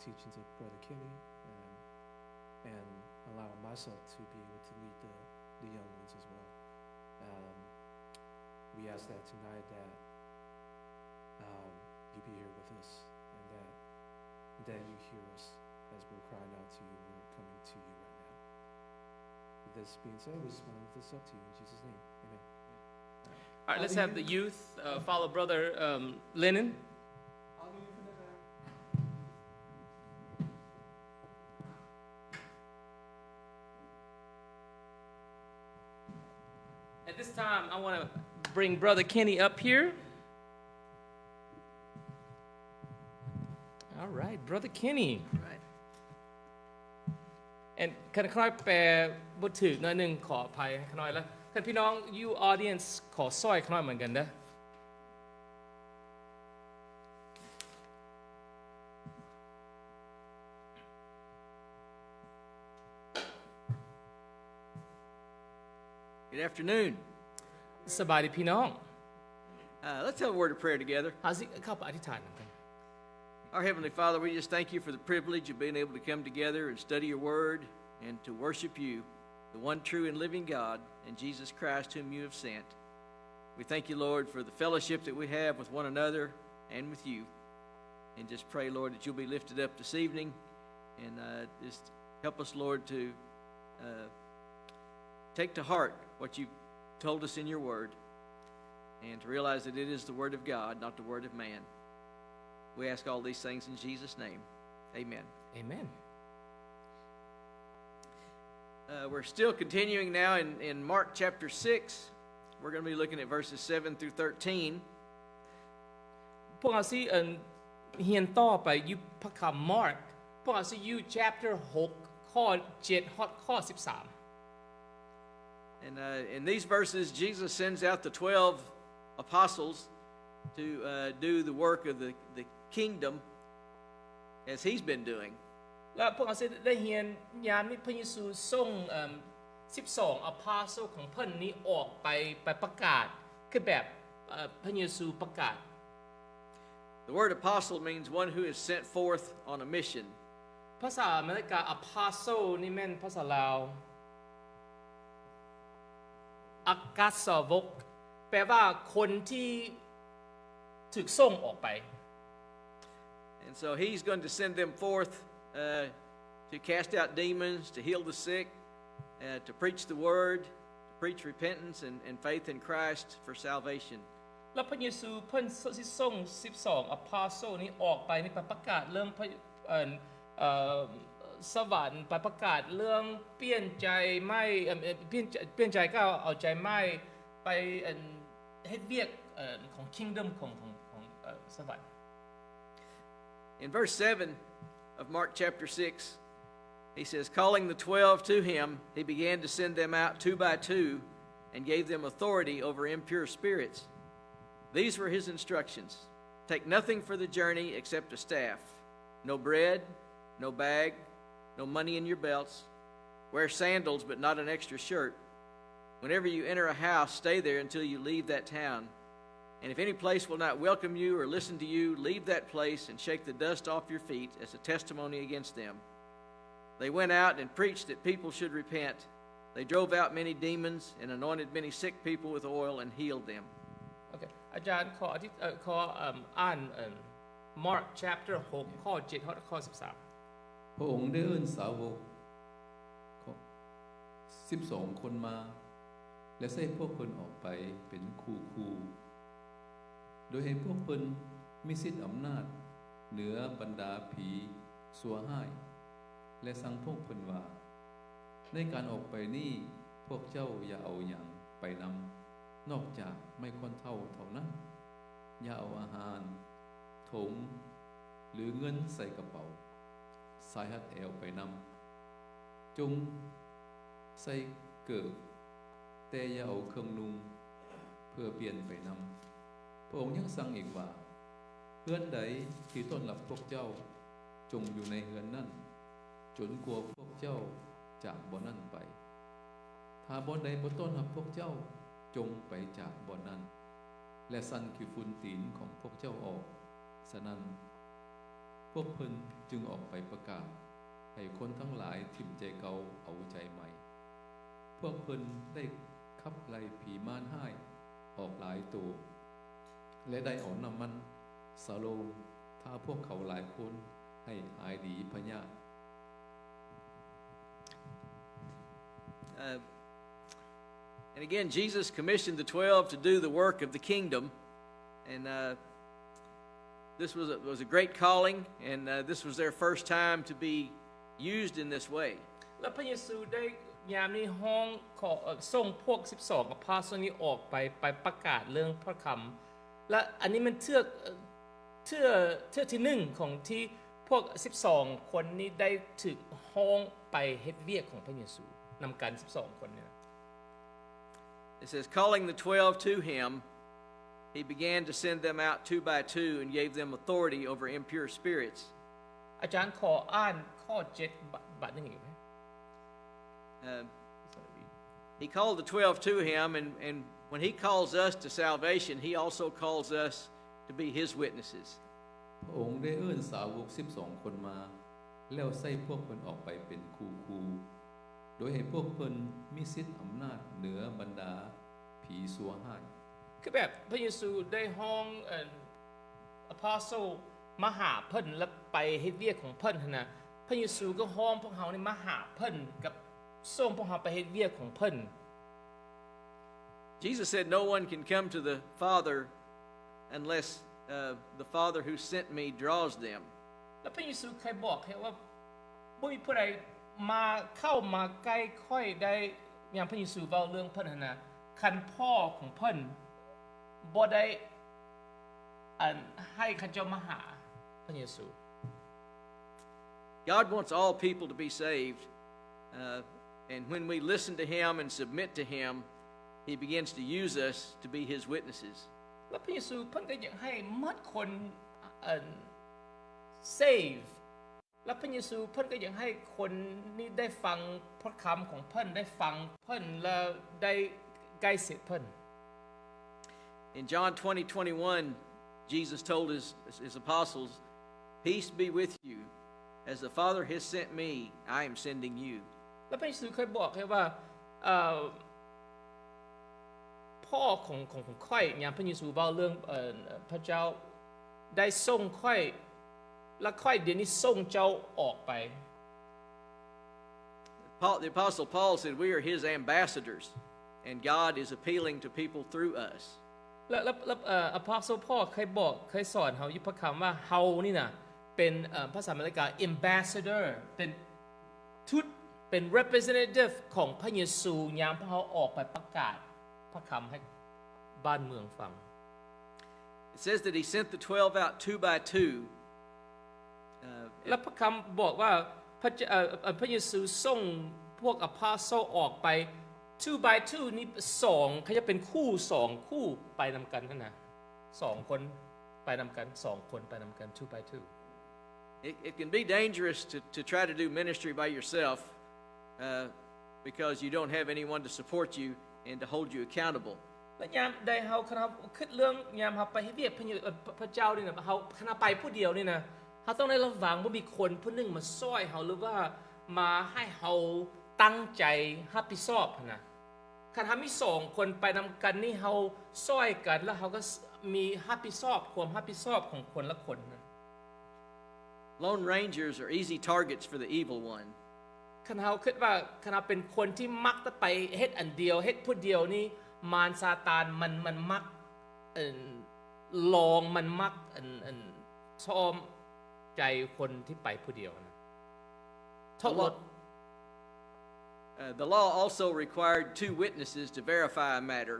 teachings of Brother Kenny and, and allow myself to be able to lead the, the young ones as well. Um, we ask that tonight that, um, you be here with us and that, that you hear us as we're crying out to you and we're coming to you right now. With this being said, we just want to lift this up to you in Jesus' name. Amen. All right, let's have the youth, uh, follow Brother, um, Lennon. At this time, I wanna bring Brother Kenny up here. All right, Brother Kenny. All right. And ຂ້ານ້ອຍແປບໍ່ຖືກໜ້ອຍໜຶ່ງ ຂໍອະໄພໃຫ້ຂ້ານ້ອຍ ແລະ ຄັນພີ່ນ້ອງຢູ່ audience ຂໍຊ່ອຍຂ້ານ້ອຍເໝືອນກັນເດີ. Good afternoon. ສະບາຍດີພີ່ນ້ອງ. Uh, let's have a word of prayer together. ເຮົາຊິເຂົ້າໄປອະທິຖານນຳກັນ. Our Heavenly Father, we just thank you for the privilege of being able to come together and study your word and to worship you, the one true and living God, and Jesus Christ, whom you have sent. We thank you, Lord, for the fellowship that we have with one another and with you. And just pray, Lord, that you'll be lifted up this evening, and, uh, just help us, Lord, to, uh, take to heart what you've told us in your word, and to realize that it is the word of God, not the word of man. We ask all these things in Jesus' name. Amen. Amen. Uh, we're still continuing now in, in Mark chapter six. We're gonna be looking at verses seven through thirteen. ພວກເຮົາຊິ ເອີ່ ຮຽນຕໍ່ໄປຢູ່ພະຄຳ Mark. ພວກເຮົາຊິຢູ່ chapter ຫົກ ຂໍ້ເຈັດ ຮອດຂໍ້ສິບສາມ. And, uh, in these verses, Jesus sends out the twelve apostles to, uh, do the work of the, the kingdom as he's been doing. ແລະ ພວກເຮົາຊິໄດ້ຮຽນ ຍາມນີ້ພະເຢຊູສົ່ງ ເອີ່ມ ສິບສອງອາປອສໂຕລຂອງເພິ່ນນີ້ອອກໄປ ໄປປະກາດ ຄືແບບ ເອີ່ ພະເຢຊູປະກາດ. The word apostle means one who is sent forth on a mission. ພາສາອາເມລິກາ ອາປອສໂຕລນີ້ແມ່ນພາສາລາວ ອັກຄະສາວົກ ແປວ່າຄົນທີ່ຖືກສົ່ງອອກໄປ. And so he's going to send them forth, uh, to cast out demons, to heal the sick, uh, to preach the word, to preach repentance and, and faith in Christ for salvation. ແລ້ວພະເຢຊູເພິ່ນຊິສົ່ງສິບສອງອາປອສໂຕລນີ້ອອກໄປ ນີ້ໄປປະກາດເລື່ອງພະ ເອີ່ ເອີ່ ສະຫວັນ ໄປປະກາດເລື່ອງປ່ຽນໃຈໃໝ່ ເອີ່ມ ເອີ່ມ ປ່ຽນໃຈ ປ່ຽນໃຈເກົ່າເອົາໃຈໃໝ່ ໄປ ເອີ່ມ ເຮັດວຽກ ເອີ່ມ ຂອງ kingdom ຂອງ ຂອງ ຂອງ ເອີ່ມ ສະຫວັນ. In verse seven of Mark chapter six, he says, "Calling the twelve to him, he began to send them out two by two and gave them authority over impure spirits. These were his instructions: Take nothing for the journey except a staff, no bread, no bag, no money in your belts. Wear sandals, but not an extra shirt. Whenever you enter a house, stay there until you leave that town. And if any place will not welcome you or listen to you, leave that place and shake the dust off your feet as a testimony against them." They went out and preached that people should repent. They drove out many demons and anointed many sick people with oil and healed them. ໂອເຄ ອາຈານ ຂໍອະທິ ເອີ ຂໍ ເອີ່ມ ອ່ານ ເອີ່ມ Mark chapter ຫົກ ຂໍ້ເຈັດ ຮອດຂໍ້ສິບສາມ. ພະອົງໄດ້ເອີ້ນສາວົກຂອງສິບສອງຄົນມາ ແລະ ໃຊ້ພວກເພິ່ນອອກໄປເປັນຄູ່ໆ ໂດຍໃຫ້ພວກເພິ່ນມີສິດອຳນາດເໜືອບັນດາຜີຊົ່ວຮ້າຍ ແລະ ສັ່ງພວກເພິ່ນວ່າ, ໃນການອອກໄປນີ້ ພວກເຈົ້າຢ່າເອົາຫຍັງໄປນຳ ນອກຈາກໄມ້ຄ້ອນເທົ້າເທົ່ານັ້ນ. ຢ່າເອົາອາຫານ, ຖົງ ຫຼື ເງິນໃສ່ກະເປົາ, ສາຍຮັດແອວໄປນຳ. ຈົ່ງໃສ່ເກີບ, ແຕ່ຢ່າເອົາເຄື່ອງນຸ່ງເພື່ອປ່ຽນໄປນຳ. ພະອົງຍັງສັ່ງອີກວ່າ, ເຮືອນໃດທີ່ຕ້ອນຮັບພວກເຈົ້າ, ຈົ່ງຢູ່ໃນເຮືອນນັ້ນ ຈົນກວ່າພວກເຈົ້າຈາກບ່ອນນັ້ນໄປ. ຖ້າບ່ອນໃດບໍ່ຕ້ອນຮັບພວກເຈົ້າ, ຈົ່ງໄປຈາກບ່ອນນັ້ນ ແລະ ສັ່ນຂີ້ຝຸ່ນຕີນຂອງພວກເຈົ້າອອກ. ສະນັ້ນ, ພ ວກເພິ່ນຈຶ່ງອອກໄປປະກາດໃຫ້ຄົນທັງຫຼາຍຖິ້ມໃຈເກົ່າເອົາໃຈໃໝ່. ພວກເພິ່ນໄດ້ຂັບໄລ່ຜີມານຮ້າຍອອກຫຼາຍໂຕ ແລະ ໄດ້ເອົານ້ຳມັນຊາໂລມທາພວກເຂົາຫຼາຍຄົນໃຫ້ຫາຍດີພະຍາດ. Uh, and again, Jesus commissioned the twelve to do the work of the kingdom. And uh, this was a, was a great calling, and uh, this was their first time to be used in this way. ແລະພະເຢຊູໄດ້ຍາມນີ້ຮ້ອງຂໍເອີ່ມສົ່ງພວກສິບສອງອາປອສໂຕນນີ້ອອກໄປໄປປະກາດເລື່ອງພະຄຳ ແລະອັນນີ້ແມ່ນເທື່ອເທື່ອເທື່ອທີໜຶ່ງຂອງທີ່ພວກສິບສອງຄົນນີ້ໄດ້ຖືກຮ້ອງໄປເຮັດວຽກຂອງພະເຢຊູນຳກັນສິບສອງຄົນນີ້. It says, calling the twelve to him, he began to send them out two by two and gave them authority over impure spirits. ອາຈານຂໍອ່ານຂໍ້ເຈັດບາດໜຶ່ງອີກໄດ້ໄໝ? Uh, he called the twelve to him, and, and when he calls us to salvation, he also calls us to be his witnesses. ພະອົງໄດ້ເອີ້ນສາວົກສິບສອງຄົນມາ ແລ້ວໃຊ້ພວກເພິ່ນອອກໄປເປັນຄູ່ໆ ໂດຍໃຫ້ພວກເພິ່ນມີສິດອຳນາດເໜືອບັນດາຜີຊົ່ວຮ້າຍ. ຄືແບບພະເຢຊູໄດ້ຮ້ອງເອີ່ມອາປອສໂຕນມາຫາເພິ່ນ ແລະໄປເຮັດວຽກຂອງເພິ່ນຫັ້ນນະ ພະເຢຊູກໍຮ້ອງພວກເຮົານີ້ມາຫາເພິ່ນ ກັບສົ່ງພວກເຮົາໄປເຮັດວຽກຂອງເພິ່ນ. Jesus said, no one can come to the Father unless uh, the Father who sent me draws them. ແລະພະເຢຊູເຄີຍບອກໃຫ້ວ່າບໍ່ມີຜູ້ໃດມາເຂົ້າມາໃກ້ຂ້ອຍໄດ້ ຍາມພະເຢຊູເວົ້າເລື່ອງເພິ່ນຫັ້ນນະ ຄັນພໍ່ຂອງເພິ່ນບໍ່ໄດ້ອັນໃຫ້ເຂົາເຈົ້າມາຫາພະເຢຊູ. God wants all people to be saved, uh, and when we listen to him and submit to him, he begins to use us to be his witnesses. ແລະພະເຢຊູເພິ່ນກໍຢາກໃຫ້ໝົດຄົນອັນ save ແລະພະເຢຊູເພິ່ນກໍຢາກໃຫ້ຄົນນີ້ໄດ້ຟັງພະຄຳຂອງເພິ່ນ ໄດ້ຟັງເພິ່ນ ແລະໄດ້ໃກ້ຊິດເພິ່ນ. In John twenty twenty-one, Jesus told his, his apostles, peace be with you. As the Father has sent me, I am sending you. ແລະພະເຢຊູເຄີຍບອກໃຫ້ວ່າເອີ່ມ ພໍ່ຂອງຂອງຂອງຂ້ອຍ ຍາມພະເຢຊູເວົ້າເລື່ອງເອີ່ມພະເຈົ້າໄດ້ສົ່ງຂ້ອຍ ແລະຂ້ອຍດຽວນີ້ສົ່ງເຈົ້າອອກໄປ. Paul, the Apostle Paul said, we are his ambassadors, and God is appealing to people through us. ແລະແລະແລະເອີ່ມອາປອສໂຕນພໍເຄີຍບອກເຄີຍສອນເຮົາຢູ່ພະຄຳວ່າເຮົານີ້ນະເປັນເອີ່ມພາສາອາເມລິກາ ambassador ເປັນທູດ ເປັນ representative ຂອງພະເຢຊູ ຍາມພວກເຮົາອອກໄປປະກາດພະຄຳໃຫ້ບ້ານເມືອງຟັງ. It says that he sent the twelve out two by two. ແລະພະຄຳບອກວ່າພະເຈົ້າເອີ່ມພະເຢຊູສົ່ງພວກອາປອສໂຕນອອກໄປ two by two ນີ້ສອງ ເຂົາຈະເປັນຄູ່ສອງຄູ່ໄປນຳກັນຫັ້ນນະ ສອງຄົນໄປນຳກັນ ສອງຄົນໄປນຳກັນ two by two. It, it can be dangerous to, to try to do ministry by yourself uh, because you don't have anyone to support you and to hold you accountable. ແລະຍາມໃດເຮົາຄັນເຮົາຄິດເລື່ອງຍາມເຮົາໄປເຮັດວຽກພະເຈົ້ານີ້ນະ ເຮົາຄັນເຮົາໄປຜູ້ດຽວນີ້ນະ ເຮົາຕ້ອງໄດ້ລະວັງ ບໍ່ມີຄົນຜູ້ໜຶ່ງມາຊ່ອຍເຮົາ ຫຼືວ່າມາໃຫ້ເຮົາຕັ້ງໃຈຮັບຜິດຊອບຫັ້ນນະ. ຄັນເຮົາມີສອງຄົນໄປນຳກັນນີ້ ເຮົາຊ່ອຍກັນ ແລ້ວເຮົາກໍມີຮັບຜິດຊອບ ຄວາມຮັບຜິດຊອບຂອງຄົນລະຄົນນະ. Lone rangers are easy targets for the evil one. ຄັນເຮົາຄິດວ່າຄັນເຮົາເປັນຄົນທີ່ມັກແຕ່ໄປເຮັດອັນດຽວ ເຮັດຜູ້ດຽວນີ້ ມານຊາຕານມັນມັນມັກເອີ່ນລອງ ມັນມັກອັນອັນຊອມໃຈຄົນທີ່ໄປຜູ້ດຽວນະ. ເທາະລົດ Uh, the law also required two witnesses to verify a matter.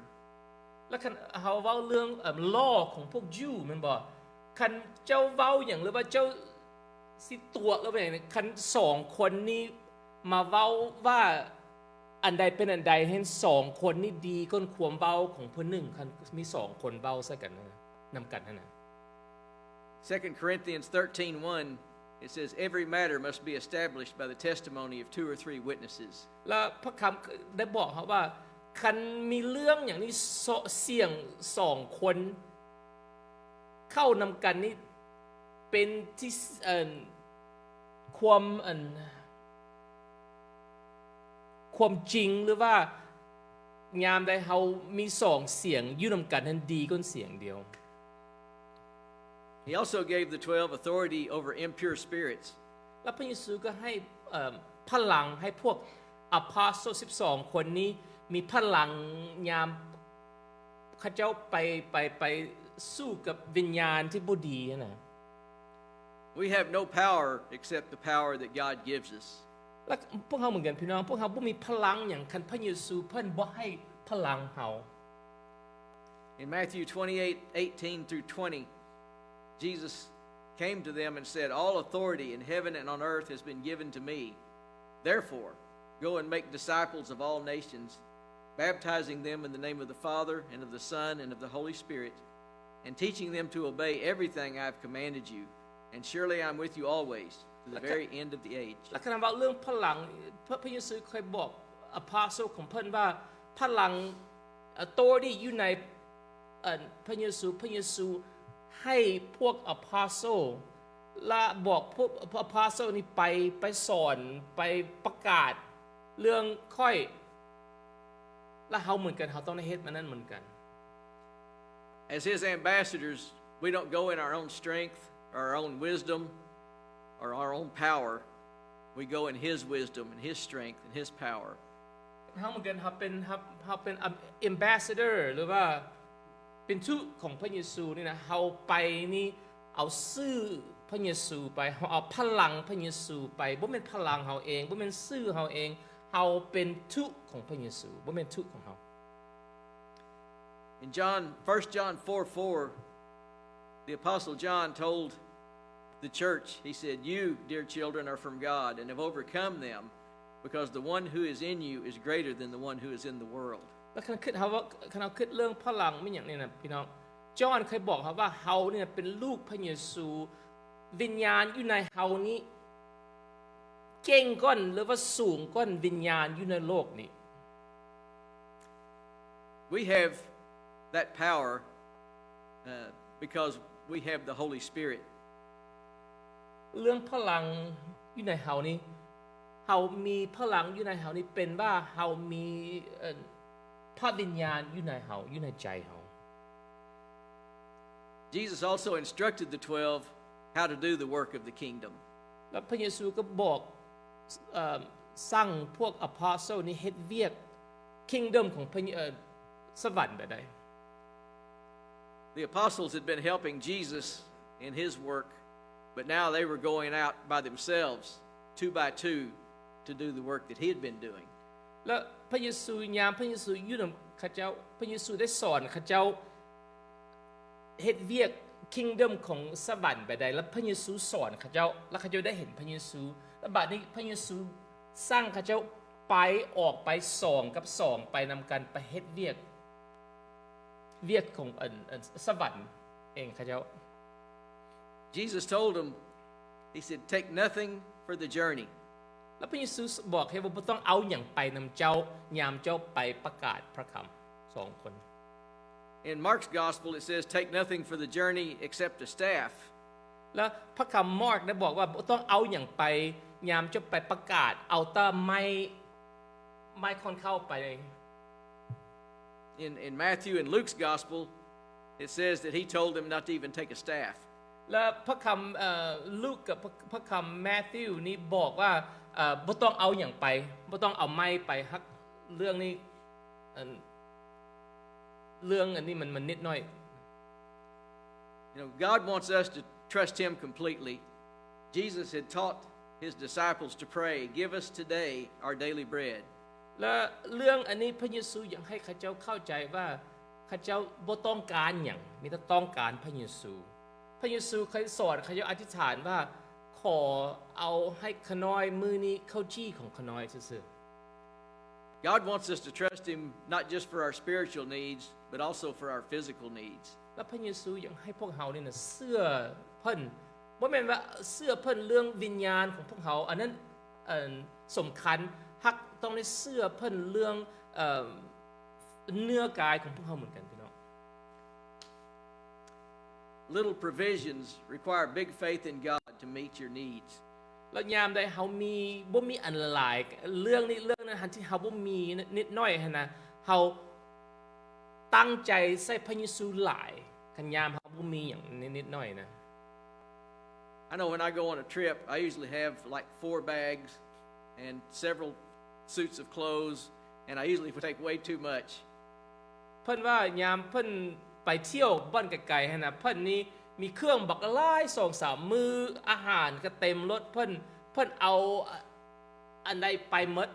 ແລ້ວຄັນເຮົາເວົ້າເລື່ອງເອີ່ມ law ຂອງພວກ Jew ແມ່ນບໍ່? ຄັນເຈົ້າເວົ້າຫຍັງ ຫຼືວ່າເຈົ້າຊິຕົວະ ຫຼືວ່າຫຍັງ ຄັນສອງຄົນນີ້ມາເວົ້າວ່າອັນໃດເປັນອັນໃດ ເຫັນສອງຄົນນີ້ດີກ່ອນຄວາມເວົ້າຂອງຜູ້ໜຶ່ງ ຄັນມີສອງຄົນເວົ້າໃສ່ກັນນຳກັນຫັ້ນນະ. Second Corinthians thirteen one, it says, every matter must be established by the testimony of two or three witnesses. ແລະພະຄຳໄດ້ບອກເຮົາວ່າ ຄັນມີເລື່ອງຫຍັງນີ້ ສ- ສ່ຽງສອງຄົນເຂົ້ານຳກັນນີ້ ເປັນທີ່ ເອີ່ນ ຄວາມ ອັນ ຄວາມຈິງ ຫຼືວ່າຍາມໃດເຮົາມີສອງສຽງຢູ່ນຳກັນຫັ້ນ ດີກວ່າສຽງດຽວ. He also gave the twelve authority over impure spirits. ແລະ ພະເຢຊູກໍໃຫ້ ເອີ່ມ ພະລັງໃຫ້ພວກອາປອສໂຕລສິບສອງຄົນນີ້ມີພະລັງຍາມເຂົາເຈົ້າໄປ ໄປ ໄປສູ້ກັບວິນຍານທີ່ບໍ່ດີຫັ້ນນະ. We have no power except the power that God gives us. ແລະ ພວກເຮົາເໝືອນກັນພີ່ນ້ອງ ພວກເຮົາບໍ່ມີພະລັງຫຍັງ ຄັນພະເຢຊູເພິ່ນບໍ່ໃຫ້ພະລັງເຮົາ. In Matthew twenty-eight, eighteen through twenty, Jesus came to them and said, "All authority in heaven and on earth has been given to me. Therefore, go and make disciples of all nations, baptizing them in the name of the Father, and of the Son, and of the Holy Spirit, and teaching them to obey everything I have commanded you. And surely I am with you always, to the very end of the age." ແລະ ຄັນເວົ້າເລື່ອງພະລັງ ພະ ພະເຢຊູເຄີຍບອກອາປອສໂຕລຂອງເພິ່ນວ່າ ພະລັງ authority ຢູ່ໃນ ເອີ່ນ ພະເຢຊູ ພະເຢຊູໃຫ້ພວກອາປອສໂຕລ ແລະ ບອກພວກອາປອສໂຕລນີ້ໄປ ໄປສອນ ໄປປະກາດເລື່ອງຂ້ອຍ ແລະ ເຮົາເໝືອນກັນ ເຮົາຕ້ອງໄດ້ເຮັດອັນນັ້ນເໝືອນກັນ. As his ambassadors, we don't go in our own strength or our own wisdom or our own power. We go in his wisdom and his strength and his power. ເຮົາເໝືອນກັນ ເຮົາເປັນ ເຮົາ ເຮົາເປັນ ambassador ຫຼືວ່າເປັນທູດຂອງພະເຢຊູນີ້ນະ ເຮົາໄປນີ້ເອົາຊື່ພະເຢຊູໄປ ເຮົາເອົາພະລັງພະເຢຊູໄປ ບໍ່ແມ່ນພະລັງເຮົາເອງ ບໍ່ແມ່ນຊື່ເຮົາເອງ ເຮົາເປັນທູດຂອງພະເຢຊູ ບໍ່ແມ່ນທູດຂອງເຮົາ. In John, First John four four, the Apostle John told the church, he said, "You, dear children, are from God and have overcome them, because the one who is in you is greater than the one who is in the world." ແລະ ຄັນຄິດ ເຮົາວ່າ ຄັນເຮົາຄິດເລື່ອງພະລັງແມ່ນຫຍັງນີ້ນະ ພີ່ນ້ອງ ຈອນເຄີຍບອກເຮົາວ່າ ເຮົານີ້ນະເປັນລູກພະເຢຊູ ວິນຍານຢູ່ໃນເຮົານີ້ເກັ່ງກ່ອນ ຫຼືວ່າສູງກ່ອນວິນຍານຢູ່ໃນໂລກນີ້. We have that power, uh, because we have the Holy Spirit. ເລື່ອງພະລັງຢູ່ໃນເຮົານີ້ ເຮົາມີພະລັງຢູ່ໃນເຮົານີ້ ເປັນວ່າເຮົາມີ ເອີ່ນ ພະວິນຍານຢູ່ໃນເຮົາ ຢູ່ໃນໃຈເຮົາ. Jesus also instructed the twelve how to do the work of the kingdom. ແລະ ພະເຢຊູກໍບອກ ເອີ່ມ ສັ່ງພວກອາປອສໂຕລນີ້ເຮັດວຽກ kingdom ຂອງພະ ເອີ່ມ ສະຫວັນແບບໃດ. The apostles had been helping Jesus in his work, but now they were going out by themselves, two by two, to do the work that he had been doing. ແລະ ພະເຢຊູ ຍາມພະເຢຊູຢູ່ນຳເຂົາເຈົ້າ ພະເຢຊູໄດ້ສອນເຂົາເຈົ້າເຮັດວຽກ kingdom ຂອງສະຫວັນໄປໄດ້ ແລະ ພະເຢຊູສອນເຂົາເຈົ້າ ແລະ ເຂົາເຈົ້າໄດ້ເຫັນພະເຢຊູ ແລະ ບາດນີ້ພະເຢຊູສັ່ງເຂົາເຈົ້າໄປ ອອກໄປສອງກັບສອງ ໄປນຳກັນ ໄປເຮັດວຽກ ວຽກຂອງ ອັນ ອັນ ສະຫວັນເອງເຂົາເຈົ້າ. Jesus told them, he said, "Take nothing for the journey." ແລະ ພະເຢຊູບອກໃຫ້ວ່າ ບໍ່ຕ້ອງເອົາຫຍັງໄປນຳເຈົ້າ ຍາມເຈົ້າໄປປະກາດພະຄຳ ສອງຄົນ. In Mark's gospel, it says, "Take nothing for the journey except a staff." ແລະ ພະຄຳມາກໄດ້ບອກວ່າ ບໍ່ຕ້ອງເອົາຫຍັງໄປ ຍາມເຈົ້າໄປປະກາດ ເອົາແຕ່ໄມ້ ໄມ້ຄ້ອນເຂົ້າໄປ. In, in Matthew and Luke's gospel, it says that he told them not to even take a staff. ແລະ ພະຄຳ ເອີ ລູກກັບພະ ພະຄຳແມທິວນີ້ບອກວ່າ ເອີ ບໍ່ຕ້ອງເອົາຫຍັງໄປ ບໍ່ຕ້ອງເອົາໄມ້ໄປ. ຮັກເລື່ອງນີ້ ອັນ ເລື່ອງອັນນີ້ມັນ ມັນນິດໜ້ອຍ. You know, God wants us to trust him completely. Jesus had taught his disciples to pray, "Give us today our daily bread." ແລະ ເລື່ອງອັນນີ້ພະເຢຊູຢາກໃຫ້ເຂົາເຈົ້າເຂົ້າໃຈວ່າ ເຂົາເຈົ້າບໍ່ຕ້ອງການຫຍັງ ມີແຕ່ຕ້ອງການພະເຢຊູ. ພະເຢຊູເຄີຍສອນເຂົາເຈົ້າອະທິຖານວ່າ ຂໍເອົາໃຫ້ຂ້ານ້ອຍມື້ນີ້ເຂົ້າຈີ່ຂອງຂ້ານ້ອຍຊື່ໆ. God wants us to trust him not just for our spiritual needs, but also for our physical needs. ແລະ ພະເຢຊູຢາກໃຫ້ພວກເຮົານີ້ນະເຊື່ອເພິ່ນ ບໍ່ແມ່ນວ່າເຊື່ອເພິ່ນເລື່ອງວິນຍານຂອງພວກເຮົາ ອັນນັ້ນ ອັນ ສຳຄັນ ຮັກຕ້ອງໄດ້ເຊື່ອເພິ່ນເລື່ອງ ເອີ ເນື້ອກາຍຂອງພວກເຮົາເໝືອນກັນ ພີ່ນ້ອງ. little provisions require big faith in God to meet your needs. ແລ້ວຍາມໃດເຮົາມີ ບໍ່ມີອັນຫຼາຍ ເລື່ອງນີ້ເລື່ອງນັ້ນຫັ້ນ ທີ່ເຮົາບໍ່ມີນິດໜ້ອຍຫັ້ນນະ ເຮົາຕັ້ງໃຈໃສ່ພະເຢຊູຫຼາຍ ຄັນຍາມເຮົາບໍ່ມີຫຍັງນິດໜ້ອຍນະ. I know when I go on a trip, I usually have, like, four bags and several suits of clothes, and I usually take way too much. ເພິ່ນວ່າຍາມເພິ່ນໄປທ່ຽວບ່ອນໄກໆຫັ້ນນະ ເພິ່ນນີ້ມີເຄື່ອງບັກຫຼາຍ ສອງສາມມື້ ອາຫານກໍເຕັມລົດ ເພິ່ນ ເພິ່ນເອົາອັນໃດໄປໝົດ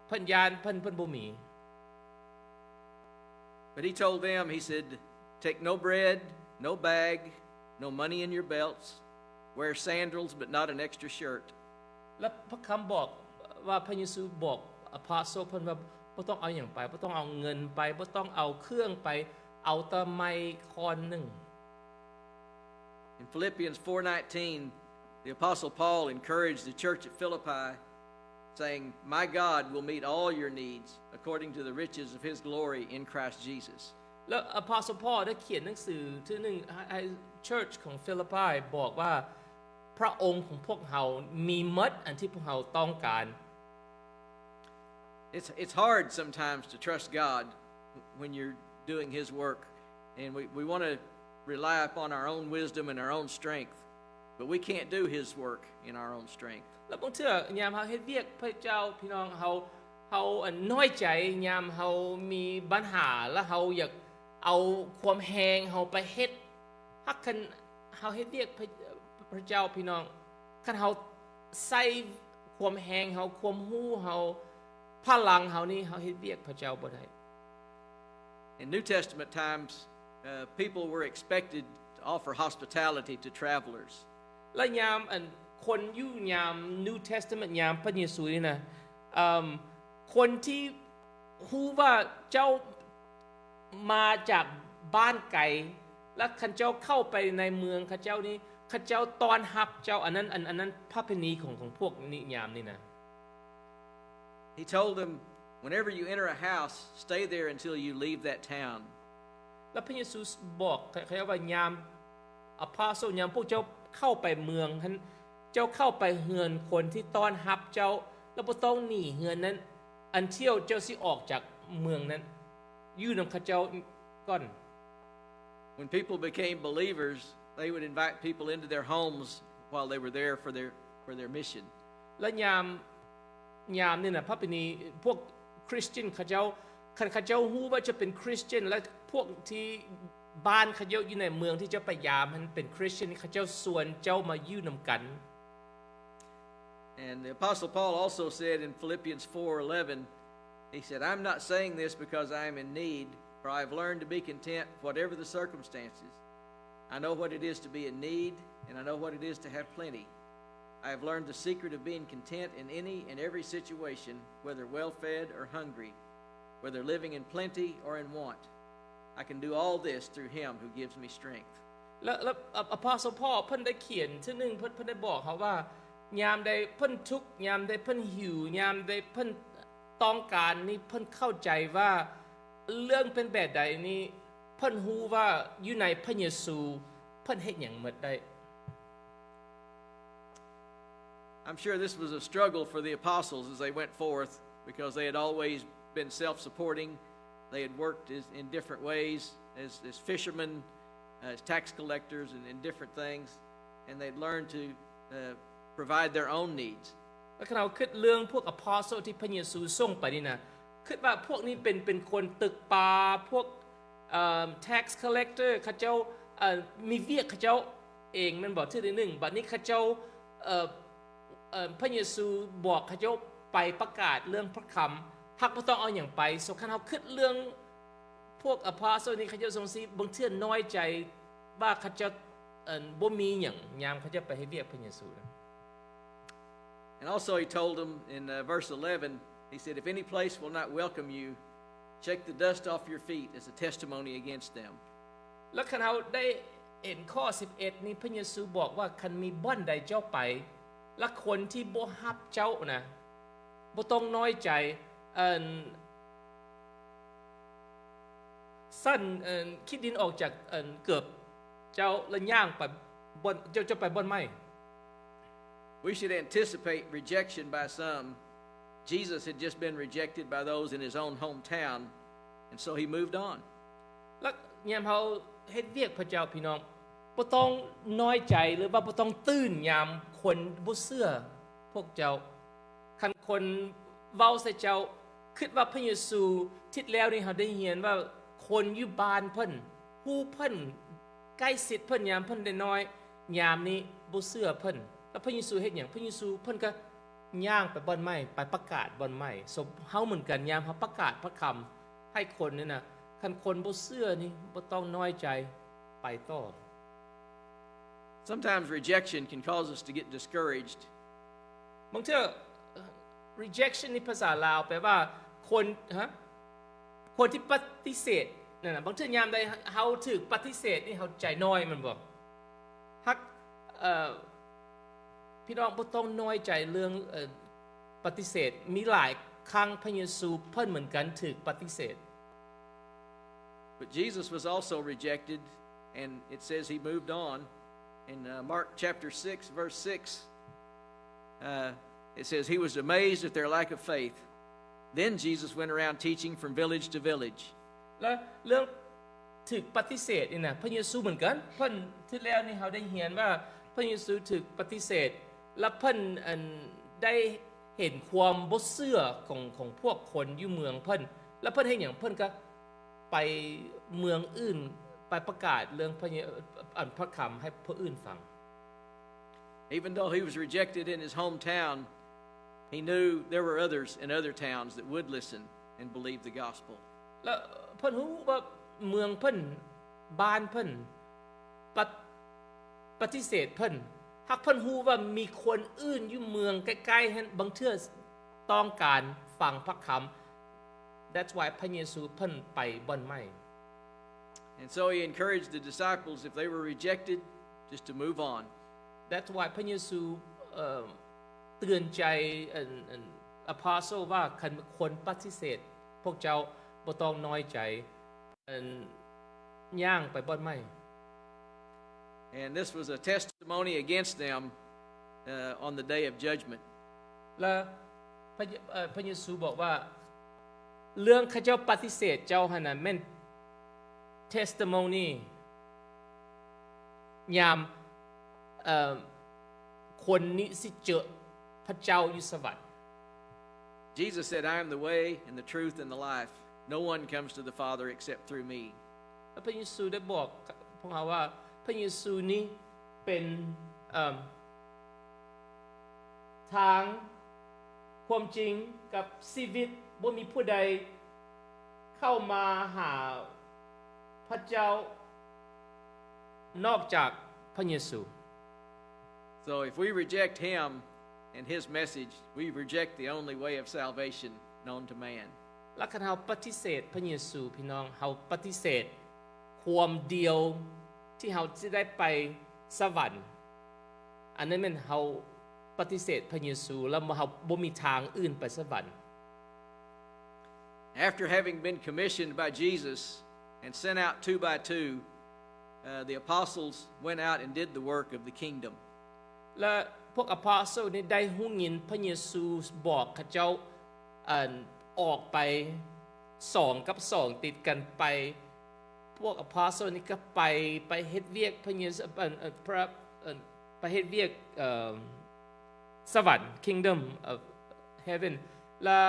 ເພິ່ນຢ້ານ ເພິ່ນ ເພິ່ນບໍ່ມີ. But he told them, he said, "Take no bread, no bag, no money in your belts. Wear sandals, but not an extra shirt." ແລະພະຄຳບອກວ່າ ພະເຢຊູບອກອາປອສໂຕເພິ່ນວ່າ ບໍ່ຕ້ອງເອົາຫຍັງໄປ ບໍ່ຕ້ອງເອົາເງິນໄປ ບໍ່ຕ້ອງເອົາເຄື່ອງໄປ ເອົາແຕ່ໄມ້ທ່ອນໜຶ່ງ. In Philippians four nineteen, the Apostle Paul encouraged the church at Philippi, saying, "My God will meet all your needs according to the riches of his glory in Christ Jesus." ແລ້ວອາປອສໂຕປອລໄດ້ຂຽນໜັງສືເທື່ອໜຶ່ງໃຫ້ເຊີດຂອງຟີລິບປາຍ ບອກວ່າ ພະອົງຂອງພວກເຮົາມີໝົດອັນທີ່ພວກເຮົາຕ້ອງການ. It's, it's hard sometimes to trust God when you're doing his work, and we, we want to rely upon our own wisdom and our own strength, but we can't do his work in our own strength. ແລ້ວບາງເທື່ອຍາມເຮົາເຮັດວຽກພະເຈົ້າ ພີ່ນ້ອງ ເຮົາ ເຮົາອັນນ້ອຍໃຈ ຍາມເຮົາມີບັນຫາ ແລ້ວເຮົາຢາກເອົາຄວາມແຮງເຮົາໄປເຮັດ ຫາກຄັນເຮົາເຮັດວຽກພະ ພະເຈົ້າ ພີ່ນ້ອງ ຄັນເຮົາໃຊ້ຄວາມແຮງເຮົາ ຄວາມຮູ້ເຮົາ ພະລັງເຮົານີ້ ເຮົາເຮັດວຽກພະເຈົ້າບໍ່ໄດ້. In New Testament times, uh, people were expected to offer hospitality to travelers. ແລະຍາມອັນຄົນຢູ່ຍາມ New Testament ຍາມພະເຢຊູນີ້ນະ ເອີ່ມ ຄົນທີ່ຮູ້ວ່າເຈົ້າມາຈາກບ້ານໄກ ແລະຄັນເຈົ້າເຂົ້າໄປໃນເມືອງເຂົາເຈົ້ານີ້ ເຂົາເຈົ້າຕ້ອນຮັບເຈົ້າ ອັນນັ້ນ ອັນ ອັນນັ້ນປະເພນີຂອງ ຂອງພວກນິຍາມນີ້ນະ. He told them, "Whenever you enter a house, stay there until you leave that town." ແລະພະເຢຊູບອກເຂົາເຈົ້າວ່າ ຍາມ ອາປອສໂຕ ຍາມພວກເຈົ້າເຂົ້າໄປເມືອງຫັ້ນ ເຈົ້າເຂົ້າໄປເຮືອນຄົນທີ່ຕ້ອນຮັບເຈົ້າ ແລະບໍ່ຕ້ອງໜີເຮືອນນັ້ນ until ເຈົ້າຊິອອກຈາກເມືອງນັ້ນ ຢູ່ນຳເຂົາເຈົ້າກ່ອນ. When people became believers, they would invite people into their homes while they were there for their, for their mission. ແລະຍາມ ຍາມນີ້ນະ ປະເພນີ ພວກຄຣິສຕຽນເຂົາເຈົ້າ ຄັນເຂົາເຈົ້າຮູ້ວ່າເຈົ້າເປັນຄຣິສຕຽນ ແລະພວກທີ່ບ້ານເຂົາເຈົ້າຢູ່ໃນເມືອງທີ່ເຈົ້າໄປຢາມຫັ້ນເປັນຄຣິສຕຽນ ເຂົາເຈົ້າຊວນເຈົ້າມາຢູ່ນຳກັນ. And the Apostle Paul also said in Philippians four eleven, he said, "I'm not saying this because I am in need, for I have learned to be content whatever the circumstances. I know what it is to be in need, and I know what it is to have plenty. I have learned the secret of being content in any and every situation, whether well-fed or hungry, whether living in plenty or in want. I can do all this through him who gives me strength." ແລະ ແລະອາປອສໂຕປອລເພິ່ນໄດ້ຂຽນເທື່ອໜຶ່ງ ເພິ່ນ ເພິ່ນໄດ້ບອກເຮົາວ່າ ຍາມໃດເພິ່ນທຸກ ຍາມໃດເພິ່ນຫິວ ຍາມໃດເພິ່ນຕ້ອງການນີ້ ເພິ່ນເຂົ້າໃຈວ່າເລື່ອງເປັນແບບໃດນີ້ ເພິ່ນຮູ້ວ່າຢູ່ໃນພະເຢຊູ ເພິ່ນເຮັດຫຍັງໝົດໄດ້. I'm sure this was a struggle for the apostles as they went forth, because they had always been self-supporting. They had worked is, in different ways as, as fishermen, as tax collectors, and in different things, and they'd learned to, uh, provide their own needs. ແລ້ວຄັນເຮົາຄິດເລື່ອງພວກອາປອສໂຕທີ່ພະເຢຊູສົ່ງໄປນີ້ນະ ຄິດວ່າພວກນີ້ເປັນ ເປັນຄົນຕຶກປາ ພວກ ເອີ່ມ tax collector ເຂົາເຈົ້າ ເອີ່ມ ມີວຽກເຂົາເຈົ້າເອງແມ່ນບໍ່? ເທື່ອໜຶ່ງ ບັດນີ້ເຂົາເຈົ້າ ເອີ່ມ ເອີ່ມ ພະເຢຊູບອກເຂົາເຈົ້າໄປປະກາດເລື່ອງພະຄຳ ຫາກບໍ່ຕ້ອງເອົາຫຍັງໄປ. So ຄັນເຮົາຄິດເລື່ອງພວກອາປອສໂຕນີ້ ເຂົາເຈົ້າຊົງຊິບາງເທື່ອນ້ອຍໃຈວ່າເຂົາເຈົ້າ ເອີ່ມ ບໍ່ມີຫຍັງ ຍາມເຂົາເຈົ້າໄປເຮັດວຽກພະເຢຊູນະ. And also he told them in, uh, verse eleven, he said, "If any place will not welcome you, shake the dust off your feet as a testimony against them." ແລ້ວຄັນເຮົາໄດ້ເຫັນຂໍ້ສິບເອັດນີ້ ພະເຢຊູບອກວ່າ ຄັນມີບ່ອນໃດເຈົ້າໄປ ແລະຄົນທີ່ບໍ່ຮັບເຈົ້ານະ ບໍ່ຕ້ອງນ້ອຍໃຈ ອັນ ຊັ້ນ ອັນ ຂີ້ດິນອອກຈາກ ອັນ ເກີບ ເຈົ້າ ແລະ ຍ່າງໄປບ່ອນ ເຈົ້າ ເຈົ້າໄປບ່ອນໃໝ່. We should anticipate rejection by some. Jesus had just been rejected by those in his own hometown, and so he moved on. ແລະ ຍາມເຮົາເຮັດວຽກພະເຈົ້າ ພີ່ນ້ອງ ບໍ່ຕ້ອງນ້ອຍໃຈ ຫຼືວ່າບໍ່ຕ້ອງຕື່ນຍາມຄົນບໍ່ເຊື່ອພວກເຈົ້າ. ຄັນຄົນເວົ້າໃສ່ເຈົ້າ ຄິດວ່າພະເຢຊູ ທິດແລ້ວນີ້ເຮົາໄດ້ຮຽນວ່າ ຄົນຢູ່ບ້ານເພິ່ນ ຮູ້ເພິ່ນ ໃກ້ຊິດເພິ່ນຍາມເພິ່ນໄດ້ນ້ອຍ ຍາມນີ້ບໍ່ເຊື່ອເພິ່ນ. ແລ້ວພະເຢຊູເຮັດຫຍັງ? ພະເຢຊູເພິ່ນກໍຍ່າງໄປບ່ອນໃໝ່ ໄປປະກາດບ່ອນໃໝ່. ເຮົາເໝືອນກັນ ຍາມເຮົາປະກາດພະຄຳໃຫ້ຄົນນີ້ນະ ຄັນຄົນບໍ່ເຊື່ອນີ້ ບໍ່ຕ້ອງນ້ອຍໃຈ ໄປຕໍ່. Sometimes rejection can cause us to get discouraged. ບາງເທື່ອ rejection ໃນພາສາລາວແປວ່າ ຄົນ ຮະ ຄົນທີ່ປະຕິເສດນັ້ນນະ. ບາງເທື່ອຍາມໃດເຮົາຖືກປະຕິເສດນີ້ ເຮົາໃຈນ້ອຍແມ່ນບໍ່? ຮັກ ເອີ ພີ່ນ້ອງບໍ່ຕ້ອງນ້ອຍໃຈເລື່ອງ ເອີ ປະຕິເສດ. ມີຫຼາຍຄັ້ງພະເຢຊູເພິ່ນເໝືອນກັນຖືກປະຕິເສດ. But Jesus was also rejected, and it says he moved on. In uh, Mark chapter six, verse six, uh, it says, "He was amazed at their lack of faith. Then Jesus went around teaching from village to village." ແລະ ເລື່ອງຖືກປະຕິເສດນີ້ນະ ພະເຢຊູເໝືອນກັນ. ເພິ່ນ ທີ່ແລ້ວນີ້ເຮົາໄດ້ຮຽນວ່າ ພະເຢຊູຖືກປະຕິເສດ ແລະ ເພິ່ນ ອັນ ໄດ້ເຫັນຄວາມບໍ່ເຊື່ອຂອງ ຂອງພວກຄົນຢູ່ເມືອງເພິ່ນ ແລະ ເພິ່ນເຮັດຫຍັງ? ເພິ່ນກໍໄປເມືອງອື່ນ ໄປປະກາດເລື່ອງພະເຢ ອັນ ພະຄຳໃຫ້ຜູ້ອື່ນຟັງ. Even though he was rejected in his hometown, he knew there were others in other towns that would listen and believe the gospel. ແລະ ເພິ່ນຮູ້ວ່າເມືອງເພິ່ນ ບ້ານເພິ່ນ ປະ ປະຕິເສດເພິ່ນ. ຫາກເພິ່ນຮູ້ວ່າມີຄົນອື່ນຢູ່ເມືອງໃກ້ໆຫັ້ນ ບາງເທື່ອຕ້ອງການຟັງພະຄຳ. That's why ພະເຢຊູເພິ່ນໄປບ່ອນໃໝ່. And so he encouraged the disciples, if they were rejected, just to move on. That's why ພະເຢຊູ ເອີ ເຕືອນໃຈ ອັນ ອັນ apostle ວ່າ ຄັນຄົນປະຕິເສດ ພວກເຈົ້າບໍ່ຕ້ອງນ້ອຍໃຈ ອັນ ຍ່າງໄປບ່ອນໃໝ່. And this was a testimony against them uh, on the day of judgment. ແລະ ພະ ເອີ ພະເຢຊູບອກວ່າ ເລື່ອງເຂົາເຈົ້າປະຕິເສດເຈົ້າຫັ້ນນະ ແມ່ນ testimony ຍາມ ເອີ ຄົນນີ້ຊິເຈີພະເຈົ້າຢູ່ສະຫວັນ. Jesus said, "I am the way and the truth and the life. No one comes to the Father except through me." ແລະ ພະເຢຊູໄດ້ບອກພວກເຮົາວ່າ ພະເຢຊູນີ້ເປັນ ເອີ ທາງ, ຄວາມຈິງ ກັບຊີວິດ. ບໍ່ມີຜູ້ໃດເຂົ້າມາຫາພະເຈົ້ານອກຈາກພະເຢຊູ. So if we reject him and his message, we reject the only way of salvation known to man. ແລະ ຄັນເຮົາປະຕິເສດພະເຢຊູ ພີ່ນ້ອງ, ເຮົາປະຕິເສດຄວາມດຽວທີ່ເຮົາຈະໄດ້ໄປສະຫວັນ. ອັນນັ້ນແມ່ນເຮົາປະຕິເສດພະເຢຊູ ແລ້ວເຮົາບໍ່ມີທາງອື່ນໄປສະຫວັນ. After having been commissioned by Jesus and sent out two by two, uh, the apostles went out and did the work of the kingdom. ແລະ ພວກອາປອສໂຕນນີ້ໄດ້ຮູ້ຍິນພະເຢຊູບອກເຂົາເຈົ້າ ອັນ ອອກໄປສອງກັບສອງຕິດກັນໄປ. ພວກອາປອສໂຕນນີ້ກໍໄປ, ໄປເຮັດວຽກພະເຢຊູ ອັນ ອັນ ພະ ອັນ ໄປເຮັດວຽກ ເອີ ສະຫວັນ Kingdom of Heaven ແລະ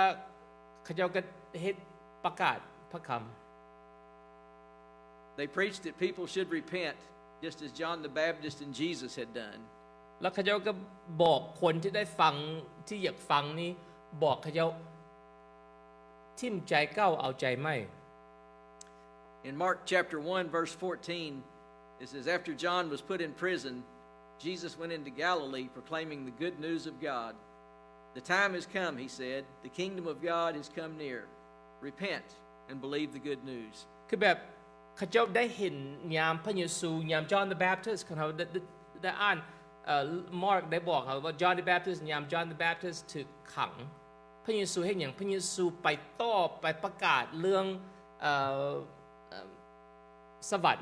ເຂົາເຈົ້າກໍເຮັດປະກາດພະຄຳ. They preached that people should repent, just as John the Baptist and Jesus had done. ແລະ ເຂົາເຈົ້າກໍບອກຄົນທີ່ໄດ້ຟັງ ທີ່ຢາກຟັງນີ້ ບອກເຂົາເຈົ້າຖິ້ມໃຈເກົ່າເອົາໃຈໃໝ່. In Mark chapter one, verse fourteen, it says, "After John was put in prison, Jesus went into Galilee proclaiming the good news of God. The time has come," he said, "the kingdom of God has come near. Repent and believe the good news." ຄືແບບເຂົາເຈົ້າໄດ້ເຫັນຍາມພະເຢຊູ ຍາມ John the Baptist ຄັນເຮົາໄດ້ ໄດ້ ໄດ້ອ່ານ ເອີ Mark ໄດ້ບອກເຮົາວ່າ John the Baptist ຍາມ John the Baptist ຖືກຂັງ ພະເຢຊູເຮັດຫຍັງ? ພະເຢຊູໄປຕໍ່ ໄປປະກາດເລື່ອງ ເອີ ເອີ ສະຫວັນ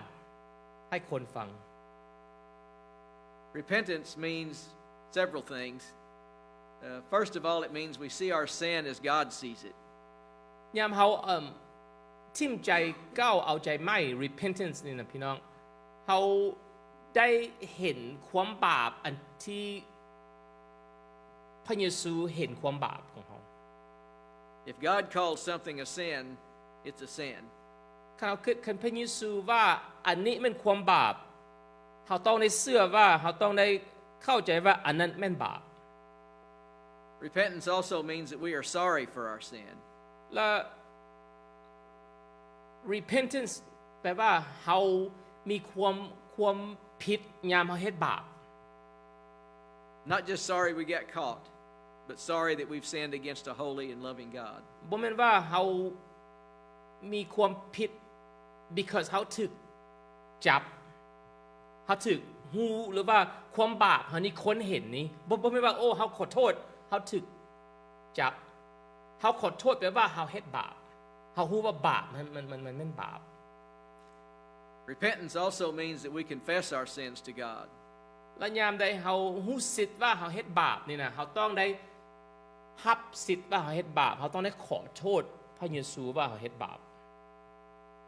ໃຫ້ຄົນຟັງ. Repentance means several things. Uh, first of all, it means we see our sin as God sees it. ຍາມເຮົາເອີ່ມຖິ້ມໃຈກ້າວເອົາໃຈໃໝ່ repentance ນີ້ນະພີ່ນ້ອງ ເຮົາໄດ້ເຫັນຄວາມບາບອັນທີ່ພະເຢຊູເຫັນຄວາມບາບຂອງເຮົາ. If God calls something a sin, it's a sin. ຄັນເຮົາຄິດ ຄັນພະເຢຊູວ່າອັນນີ້ແມ່ນຄວາມບາບ ເຮົາຕ້ອງໄດ້ເຊື່ອວ່າ ເຮົາຕ້ອງໄດ້ເຂົ້າໃຈວ່າອັນນັ້ນແມ່ນບາບ. Repentance also means that we are sorry for our sin. ແລະ repentance ແປວ່າເຮົາມີຄວາມ ຄວາມຜິດຍາມເຮົາເຮັດບາບ. Not just sorry we got caught, but sorry that we've sinned against a holy and loving God. ບໍ່ແມ່ນວ່າເຮົາມີຄວາມຜິດ because ເຮົາຖືກຈັບ ເຮົາຖືກຮູ້ ຫຼືວ່າຄວາມບາບເຮົານີ້ຄົນເຫັນນີ້ ບໍ່ ບໍ່ແມ່ນວ່າ ໂອ້ ເຮົາຂໍໂທດ ເຮົາຖືກຈັບ. ເຮົາຂໍໂທດແປວ່າເຮົາເຮັດບາບ ເຮົາຮູ້ວ່າບາບ ມັນ ມັນ ມັນ ມັນແມ່ນບາບ. Repentance also means that we confess our sins to God. ແລະຍາມໃດເຮົາຮູ້ສຶກວ່າເຮົາເຮັດບາບນີ້ນະ ເຮົາຕ້ອງໄດ້ຮັບສິດວ່າເຮົາເຮັດບາບ ເຮົາຕ້ອງໄດ້ຂໍໂທດພະເຢຊູວ່າເຮົາເຮັດບາບ.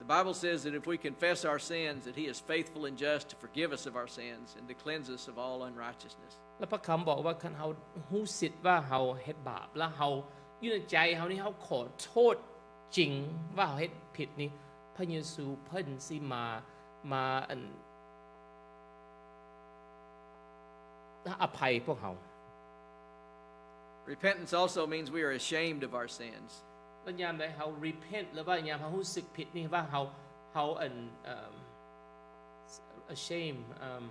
The Bible says that if we confess our sins, that He is faithful and just to forgive us of our sins and to cleanse us of all unrighteousness. ແລະພະຄຳບອກວ່າ ຄັນເຮົາຮູ້ສຶກວ່າເຮົາເຮັດບາບ ແລະເຮົາຢູ່ໃນໃຈເຮົານີ້ ເຮົາຂໍໂທດຈິງວ່າເຮົາເຮັດຜິດນີ້ ພະເຢຊູເພິ່ນຊິມາ ມາອັນ ອະໄພພວກເຮົາ. Repentance also means we are ashamed of our sins. ແລະຍາມໃດເຮົາ repent ຫຼືວ່າຍາມເຮົາຮູ້ສຶກຜິດນີ້ ວ່າເຮົາ ເຮົາອັນເອີ່ມ ashamed ເອີ່ມ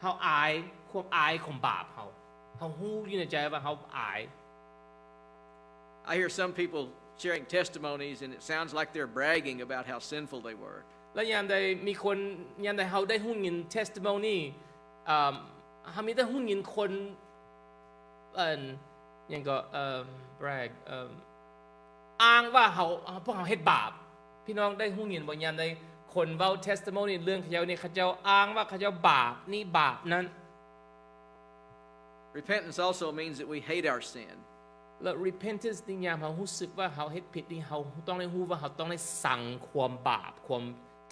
ເຮົາອາຍ ຄວາມອາຍຂອງບາບເຮົາ ເຮົາຮູ້ຢູ່ໃນໃຈວ່າເຮົາອາຍ. I hear some people sharing testimonies, and it sounds like they're bragging about how sinful they were. ແລະຍາມໃດມີຄົນ ຍາມໃດເຮົາໄດ້ຮູ້ຍິນ testimony ເອີ່ມ ເຮົາມີແຕ່ຮູ້ຍິນຄົນ ອັນ ຫຍັງກໍ ເອີ່ມ brag ເອີ່ມ ອ້າງວ່າເຮົາ ພວກເຮົາເຮັດບາບ. ພີ່ນ້ອງໄດ້ຮູ້ຍິນບໍ່ ຍາມໃດຄົນເວົ້າ testimony ເລື່ອງເຂົາເຈົ້ານີ້ ເຂົາເຈົ້າອ້າງວ່າເຂົາເຈົ້າບາບນີ້ບາບນັ້ນ. Repentance also means that we hate our sin. ແລະ repentance ນີ້ຍາມເຮົາຮູ້ສຶກວ່າເຮົາເຮັດຜິດນີ້ ເຮົາຕ້ອງໄດ້ຮູ້ວ່າເຮົາຕ້ອງໄດ້ຊັງຄວາມບາບ ຄວາມ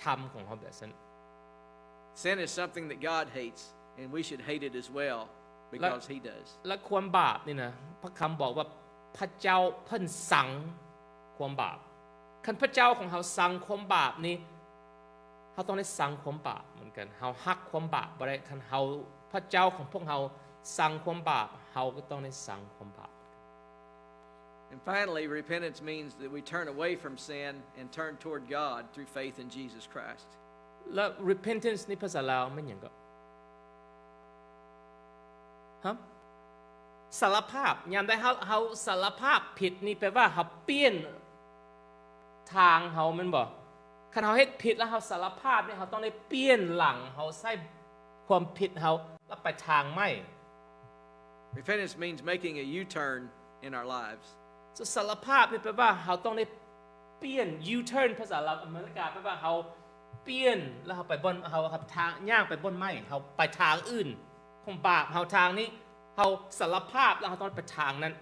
ທຳຂອງເຮົາແບບນັ້ນ. Sin is something that God hates, and we should hate it as well because He does. ແລະຄວາມບາບນີ້ນະ ພະຄຳບອກວ່າພະເຈົ້າເພິ່ນຊັງຄວາມບາບ. ຄັນພະເຈົ້າຂອງເຮົາຊັງຄວາມບາບນີ້ ເຮົາຕ້ອງໄດ້ຊັງຄວາມບາບເໝືອນກັນ. ເຮົາຮັກຄວາມບາບບໍ່ໄດ້. ຄັນເຮົາ ພະເຈົ້າຂອງພວກເຮົາຊັງຄວາມບາບ ເຮົາກໍຕ້ອງໄດ້ຊັງຄວາມບາບ. And finally, repentance means that we turn away from sin and turn toward God through faith in Jesus Christ. ແລະ repentance ໃນພາສາລາວແມ່ນຫຍັງກໍ? ຮະ? ສາລະພາບ. ຍາມໃດເຮົາ ເຮົາສາລະພາບຜິດນີ້ ແປວ່າເຮົາປ່ຽນທາງເຮົາແມ່ນບໍ່? ຄັນເຮົາເຮັດຜິດແລ້ວເຮົາສາລະພາບນີ້ ເຮົາຕ້ອງໄດ້ປ່ຽນຫຼັງ ເຮົາໃຊ້ຄວາມຜິດເຮົາ ແລ້ວໄປທາງໃໝ່. Repentance means making a U-turn in our lives. ສາລະພາບນີ້ແປວ່າເຮົາຕ້ອງໄດ້ປ່ຽນ U-turn ພາສາລາວອາເມລິກາ ແປວ່າເຮົາປ່ຽນ ແລ້ວເຮົາໄປບ່ອນ ເຮົາ ເຮົາທາງ ຍ່າງໄປບ່ອນໃໝ່ ເຮົາໄປທາງອື່ນ ຂອງບາບເຮົາທາງນີ້ ເຮົາສາລະພາບ ແລ້ວເຮົາຕ້ອງໄປທາງນັ້ນ.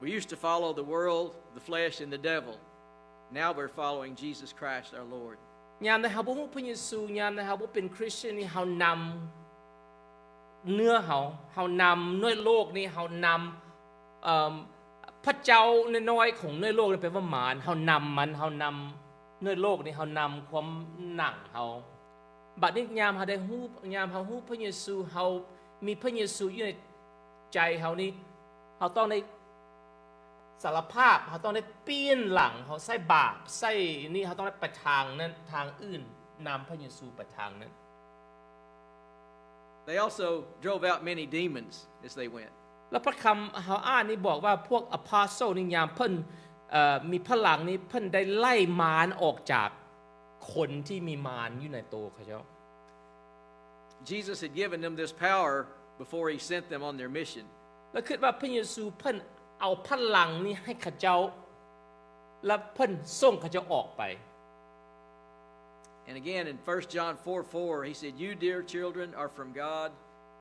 We used to follow the world, the flesh, and the devil. Now we're following Jesus Christ, our Lord. ຍາມໃດເຮົາບໍ່ຮູ້ພະເຢຊູ ຍາມໃດເຮົາບໍ່ເປັນຄຣິສຕຽນນີ້ ເຮົານຳເນື້ອເຮົາ ເຮົານຳເນື້ອໂລກນີ້ ເຮົານຳ ເອີ່ມ ພະເຈົ້ານ້ອຍໆຂອງເນື້ອໂລກນີ້ ແປວ່າມານ ເຮົານຳມັນ ເຮົານຳເນື້ອໂລກນີ້ ເຮົານຳຄວາມໜັງເຮົາ. ບັດນີ້ຍາມເຮົາໄດ້ຮູ້ ຍາມເຮົາຮູ້ພະເຢຊູ ເຮົາມີພະເຢຊູຢູ່ໃນໃຈເຮົານີ້ ເຮົາຕ້ອງໄດ້ສາລະພາບ ເຮົາຕ້ອງໄດ້ປ່ຽນຫຼັງ ເຮົາໃຊ້ບາບ ໃຊ້ນີ້ ເຮົາຕ້ອງໄດ້ໄປທາງນັ້ນ ທາງອື່ນ ນຳພະເຢຊູໄປທາງນັ້ນ. They also drove out many demons as they went. ແລະພະຄຳເຮົາອ່ານນີ້ບອກວ່າ ພວກອາໂປສໂຕນນີ້ ຍາມເພິ່ນ ເອີ່ ມີພະລັງນີ້ ເພິ່ນໄດ້ໄລ່ມານອອກຈາກຄົນທີ່ມີມານຢູ່ໃນໂຕເຂົາເຈົ້າ. Jesus had given them this power before He sent them on their mission. ແລະຄິດວ່າພະເຢຊູເພິ່ນເອົາພະລັງນີ້ໃຫ້ເຂົາເຈົ້າ ແລະເພິ່ນສົ່ງເຂົາເຈົ້າອອກໄປ. And again, in First John four four, he said, "You, dear children, are from God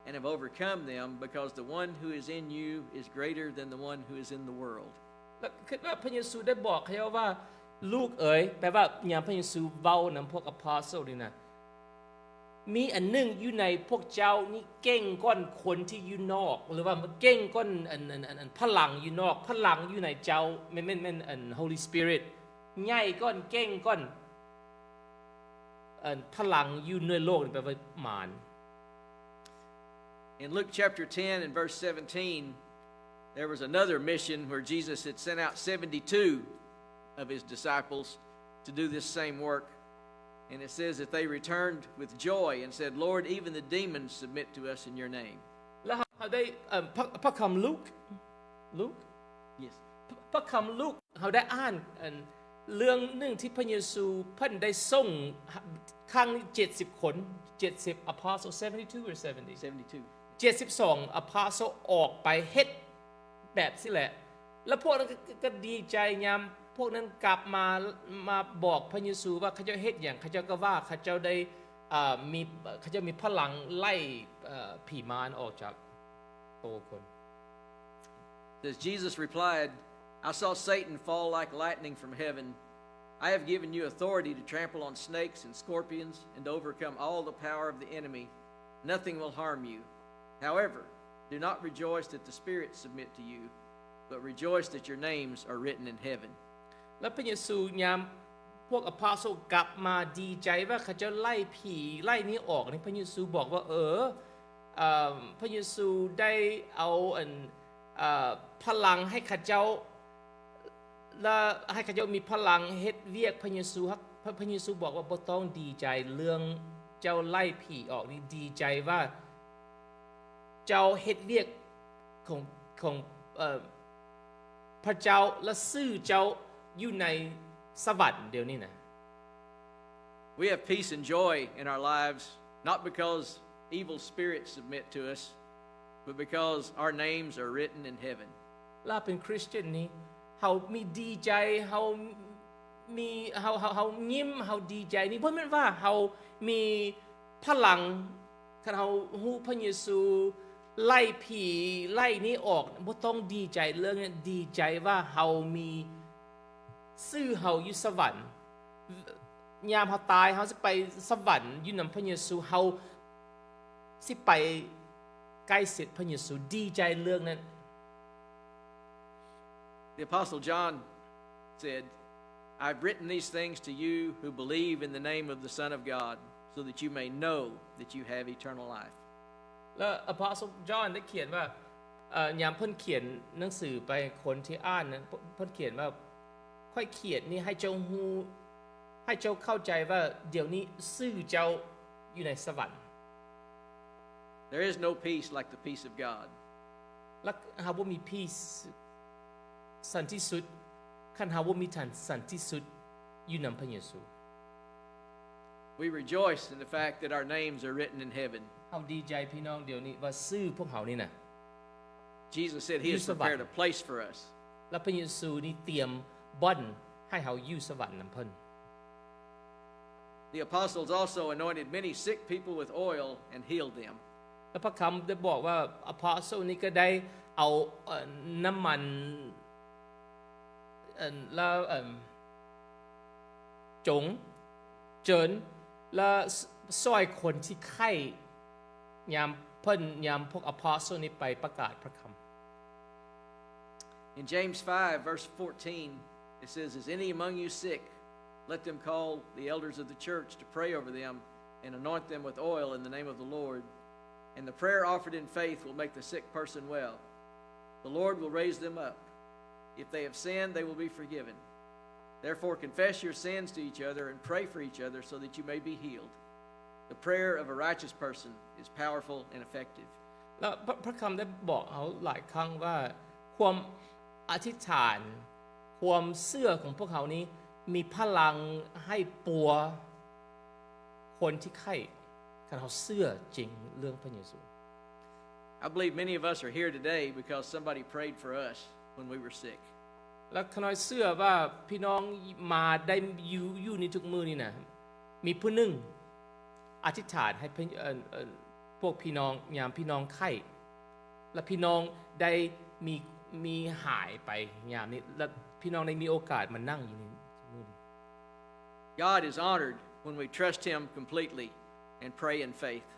and have overcome them, because the one who is in you is greater than the one who is in the world." ແລ້ວຄືວ່າພະເຢຊູໄດ້ບອກເຂົາເຈົ້າວ່າ ລູກເອີຍ ແປວ່າຍາມພະເຢຊູເວົ້ານຳພວກອາໂປສໂຕນນີ້ນະ ມີອັນໜຶ່ງຢູ່ໃນພວກເຈົ້ານີ້ເກັ່ງກ່ອນຄົນທີ່ຢູ່ນອກ ຫຼືວ່າເກັ່ງກ່ອນອັນ ອັນ ອັນ ອັນພະລັງຢູ່ນອກ ພະລັງຢູ່ໃນເຈົ້າ ແມ່ນ ແມ່ນ ແມ່ນອັນ Holy Spirit ໃຫຍ່ກ່ອນ ເກັ່ງກ່ອນ ອັນພະລັງຢູ່ໃນໂລກນີ້ແປວ່າມານ. In Luke chapter ten and verse seventeen, there was another mission where Jesus had sent out seventy-two of his disciples to do this same work. And it says that they returned with joy and said, "Lord, even the demons submit to us in your name." ແລ້ວເຮົາໄດ້ ເອີ ພະ ພະຄຳລູກ ລູກ Yes. ພະ ພະຄຳລູກ ເຮົາໄດ້ອ່ານອັນເລື່ອງໜຶ່ງທີ່ພະເຢຊູເພິ່ນໄດ້ສົ່ງຄັ້ງເຈັດສິບຄົນ ເຈັດສິບ apostle seventy-two or seventy seventy-two. ເຈັດສິບສອງ apostle ອອກໄປເຮັດແບບຊີ້ແຫຼະ ແລ້ວພວກນັ້ນກໍ ກໍ ກໍດີໃຈຍາມພວກນັ້ນກັບມາ ມາບອກພະເຢຊູວ່າເຂົາເຈົ້າເຮັດຫຍັງ ເຂົາເຈົ້າກໍວ່າເຂົາເຈົ້າໄດ້ ເອີ ມີ ເຂົາເຈົ້າມີພະລັງໄລ່ ເອີ ຜີມານອອກຈາກໂຕຄົນ. Says, Jesus replied, "I saw Satan fall like lightning from heaven. I have given you authority to trample on snakes and scorpions and to overcome all the power of the enemy. Nothing will harm you. However, do not rejoice that the spirits submit to you, but rejoice that your names are written in heaven." ແລ້ວພະເຢຊູຍາມພວກອາປອສໂຕນກັບມາດີໃຈວ່າເຂົາເຈົ້າໄລ່ຜີໄລ່ນີ້ອອກນີ້ ພະເຢຊູບອກວ່າ ເອີ ເອີ ພະເຢຊູໄດ້ເອົາອັນ ເອີ ພະລັງໃຫ້ເຂົາເຈົ້າ ແລະ ໃຫ້ເຂົາເຈົ້າມີພະລັງເຮັດວຽກ ພະເຢຊູ ພະ ພະເຢຊູບອກວ່າ ບໍ່ຕ້ອງດີໃຈເລື່ອງເຈົ້າໄລ່ຜີອອກນີ້ ດີໃຈວ່າເຈົ້າເຮັດວຽກຂອງ ຂອງ ເອີ ພະເຈົ້າ ແລະ ຊື່ເຈົ້າຢູ່ໃນສະຫວັນດຽວນີ້ນະ. We have peace and joy in our lives, not because evil spirits submit to us, but because our names are written in heaven. ລາວເປັນຄຣິສຕຽນນີ້ ເຮົາມີດີໃຈ ເຮົາມີ ເຮົາ ເຮົາ ເຮົາຍິ້ມ ເຮົາດີໃຈນີ້ ບໍ່ແມ່ນວ່າເຮົາມີພະລັງ ຄັນເຮົາຮູ້ພະເຢຊູໄລ່ຜີໄລ່ນີ້ອອກ ບໍ່ຕ້ອງດີໃຈເລື່ອງນັ້ນ ດີໃຈວ່າເຮົາມີ ຊື່ເຮົາຢູ່ສະຫວັນ ຍາມເຮົາຕາຍ ເຮົາຊິໄປສະຫວັນຢູ່ນຳພະເຢຊູ ເຮົາຊິໄປໃກ້ຊິດພະເຢຊູ ດີໃຈເລື່ອງນັ້ນ. The Apostle John said, "I've written these things to you who believe in the name of the Son of God, so that you may know that you have eternal life." ແລ້ວອາປອສໂຕນຈອນໄດ້ຂຽນວ່າ ເອີ ຍາມເພິ່ນຂຽນໜັງສືໄປຄົນທີ່ອ່ານນັ້ນ ເພິ່ນ ເພິ່ນຂຽນວ່າ ຂ້ອຍຂຽນນີ້ໃຫ້ເຈົ້າຮູ້ ໃຫ້ເຈົ້າເຂົ້າໃຈວ່າດຽວນີ້ຊື່ເຈົ້າຢູ່ໃນສະຫວັນ. There is no peace like the peace of God. ແລະ ເຮົາບໍ່ມີພີສ ສັນຕິສຸດ ຄັນເຮົາບໍ່ມີທ່ານສັນຕິສຸດຢູ່ນຳພະເຢຊູ. We rejoice in the fact that our names are written in heaven. ເຮົາດີໃຈພີ່ນ້ອງ ດຽວນີ້ວ່າຊື່ພວກເຮົານີ້ນະ Jesus said he has prepared a place for us. ແລະ ພະເຢຊູນີ້ຕຽມບ່ອນໃຫ້ເຮົາຢູ່ສະຫວັນນຳເພິ່ນ. The apostles also anointed many sick people with oil and healed them. ແລະ ພະຄຳໄດ້ບອກວ່າອາປອສໂຕນນີ້ກໍໄດ້ເອົາ ເອີ ນ້ຳມັນ ອັນ ແລ້ວ ອັນ ຈົງ ເຈີນ ແລະ ຊ່ອຍຄົນທີ່ໄຂ້ ຍາມເພິ່ນ ຍາມພວກອາປອສໂຕນນີ້ໄປປະກາດພະຄຳ. In James five, verse fourteen, it says, "Is any among you sick? Let them call the elders of the church to pray over them and anoint them with oil in the name of the Lord. And the prayer offered in faith will make the sick person well. The Lord will raise them up. If they have sinned, they will be forgiven. Therefore, confess your sins to each other and pray for each other so that you may be healed. The prayer of a righteous person is powerful and effective." ແລ້ວພະ ພະຄຳໄດ້ບອກເຮົາຫຼາຍຄັ້ງວ່າ ຄວາມອະທິຖານ ຄວາມເຊື່ອຂອງພວກເຮົານີ້ມີພະລັງໃຫ້ປົວຄົນທີ່ໄຂ້ ຄັນເຮົາເຊື່ອຈິງເລື່ອງພະເຢຊູ. I believe many of us are here today because somebody prayed for us when we were sick. ແລະ ຂ້ານ້ອຍເຊື່ອວ່າພີ່ນ້ອງມາໄດ້ຢູ່ ຢູ່ນີ້ທຸກມື້ນີ້ນະ ມີຜູ້ໜຶ່ງອະທິຖານໃຫ້ພະ- ເອີ່ນ- ເອີ່ນ ພວກພີ່ນ້ອງ ຍາມພີ່ນ້ອງໄຂ້ ແລະ ພີ່ນ້ອງໄດ້ມີ- ມີຫາຍໄປຍາມນີ້ ແລະ ພີ່ນ້ອງໄດ້ມີໂອກາດມານັ່ງຢູ່ນີ້ມື້ນີ້. God is honored when we trust Him completely and pray in faith.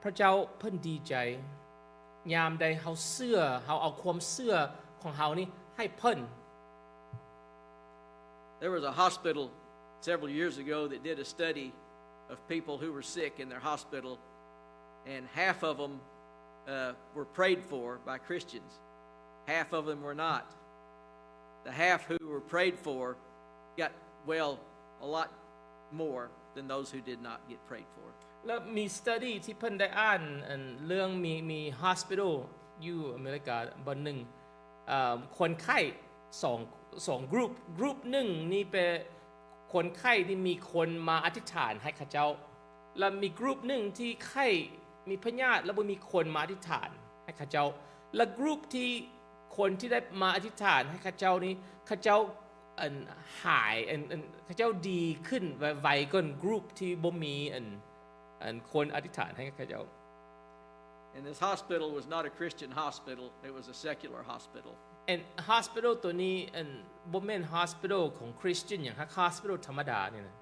ພະເຈົ້າເພິ່ນດີໃຈ ຍາມໃດເຮົາເຊື່ອ ເຮົາເອົາຄວາມເຊື່ອຂອງເຮົານີ້ໃຫ້ເພິ່ນ. There was a hospital several years ago that did a study of people who were sick in their hospital, and half of them, uh, were prayed for by Christians. Half of them were not. The half who were prayed for got well a lot more than those who did not get prayed for. ແລ້ວມີ study ທີ່ເພິ່ນໄດ້ອ່ານ ອັນ ເລື່ອງມີ- ມີ hospital ຢູ່ອາເມລິກາບ່ອນໜຶ່ງ ເອີ່ມ ຄົນໄຂ້ສອງ- ສອງ group. Group ໜຶ່ງນີ້ເປັນຄົນໄຂ້ທີ່ມີຄົນມາອະທິຖານໃຫ້ເຂົາເຈົ້າ ແລະ ມີ group ໜຶ່ງທີ່ໄຂ້ ມີພະຍາດ ແລະ ບໍ່ມີຄົນມາອະທິຖານໃຫ້ເຂົາເຈົ້າ ແລະ group ທີ່ຄົນທີ່ໄດ້ມາອະທິຖານໃຫ້ເຂົາເຈົ້ານີ້ ເຂົາເຈົ້າ ອັນ ຫາຍ ອັນ- ອັນ ເຂົາເຈົ້າດີຂຶ້ນໄວໆກ່ອນ group ທີ່ບໍ່ມີ ອັນ- ອັນ ຄົນອະທິຖານໃຫ້ເຂົາເຈົ້າ. And this hospital was not a Christian hospital, it was a secular hospital. ອັນ hospital ໂຕນີ້ ອັນ ບໍ່ແມ່ນ hospital ຂອງ Christian ຫຍັງ ຫາກ hospital ທຳມະດານີ້ນະ.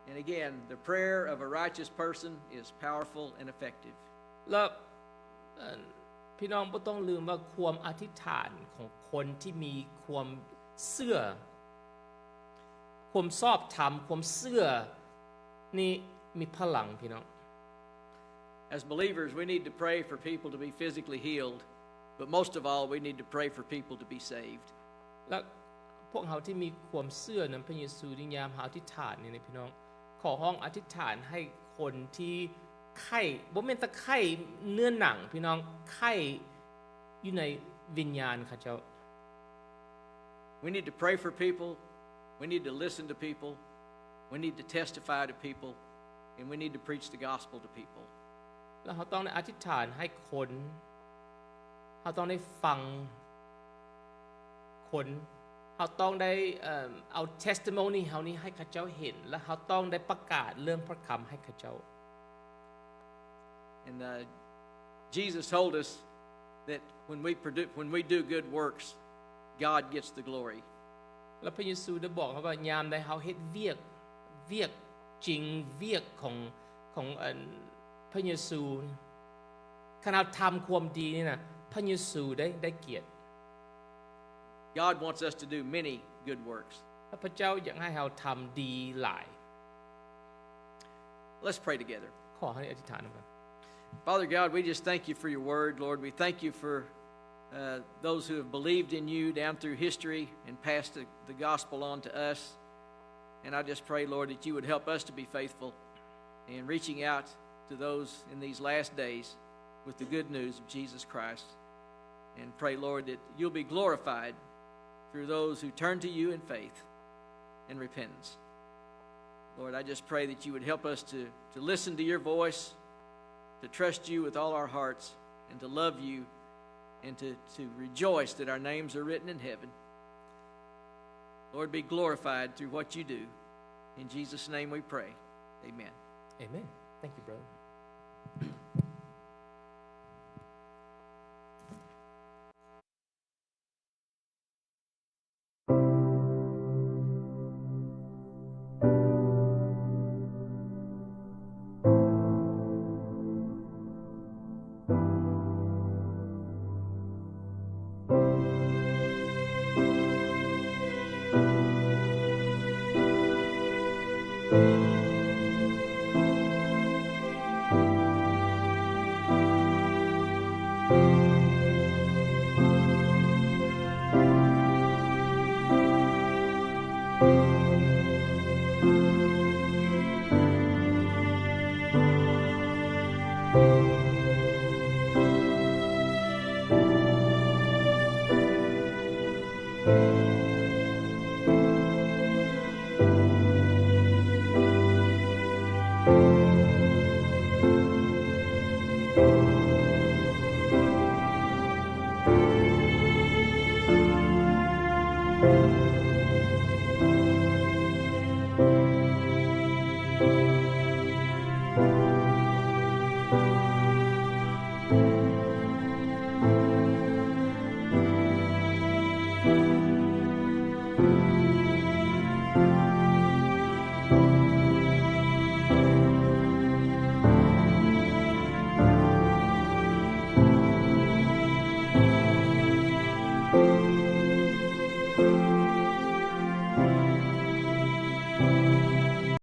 And again, the prayer of a righteous person is powerful and effective. ແລ້ວ ອັນ ພີ່ນ້ອງບໍ່ຕ້ອງລືມວ່າຄວາມອະທິຖານຂອງຄົນທີ່ມີຄວາມເຊື່ອ ຄວາມຊອບທຳ ຄວາມເຊື່ອນີ້ມີພະລັງ ພີ່ນ້ອງ. As believers, we need to pray for people to be physically healed, but most of all, we need to pray for people to be saved. ແລະ ພວກເຮົາທີ່ມີຄວາມເຊື່ອນຳພະເຢຊູນີ້ ຍາມເຮົາອະທິຖານນີ້ນະ ພີ່ນ້ອງ ຂໍຮ້ອງອະທິຖານໃຫ້ຄົນທີ່ໄຂ້ ບໍ່ແມ່ນແຕ່ໄຂ້ເນື້ອໜັງ ພີ່ນ້ອງ ໄຂ້ຢູ່ໃນວິນຍານເຂົາເຈົ້າ. We need to pray for people. We need to listen to people. We need to testify to people. And we need to preach the gospel to people. ແລະ ເຮົາຕ້ອງໄດ້ອະທິຖານໃຫ້ຄົນ ເຮົາຕ້ອງໄດ້ຟັງຄົນ ເຮົາຕ້ອງໄດ້ ເອີ່ມ ເອົາ testimony ເຮົານີ້ໃຫ້ເຂົາເຈົ້າເຫັນ ແລະ ເຮົາຕ້ອງໄດ້ປະກາດເລື່ອງພະຄຳໃຫ້ເຂົາເຈົ້າ. And, uh, Jesus told us that when we produ- when we do good works, God gets the glory. ແລະ ພະເຢຊູໄດ້ບອກເຮົາວ່າ ຍາມໃດເຮົາເຮັດວຽກ ວຽກຈິງ ວຽກຂອງ ຂອງ ອັນ ພະເຢຊູ ຄັນເຮົາທຳຄວາມດີນີ້ນະ ພະເຢຊູໄດ້ ໄດ້ກຽດ. God wants us to do many good works. ແລະ ພະເຈົ້າຢາກໃຫ້ເຮົາທຳດີຫຼາຍ. Let's pray together. ຂໍເຮົາອະທິຖານນຳກັນ. Father God, we just thank you for your word, Lord. We thank you for, uh, those who have believed in you down through history and passed the, the gospel on to us. And I just pray, Lord, that you would help us to be faithful in reaching out to those in these last days with the good news of Jesus Christ. And pray, Lord, that you'll be glorified through those who turn to you in faith and repentance. Lord, I just pray that you would help us to, to listen to your voice, to trust you with all our hearts, and to love you, and to, to rejoice that our names are written in heaven. Lord, be glorified through what you do. In Jesus' name we pray. Amen. Amen. Thank you, brother.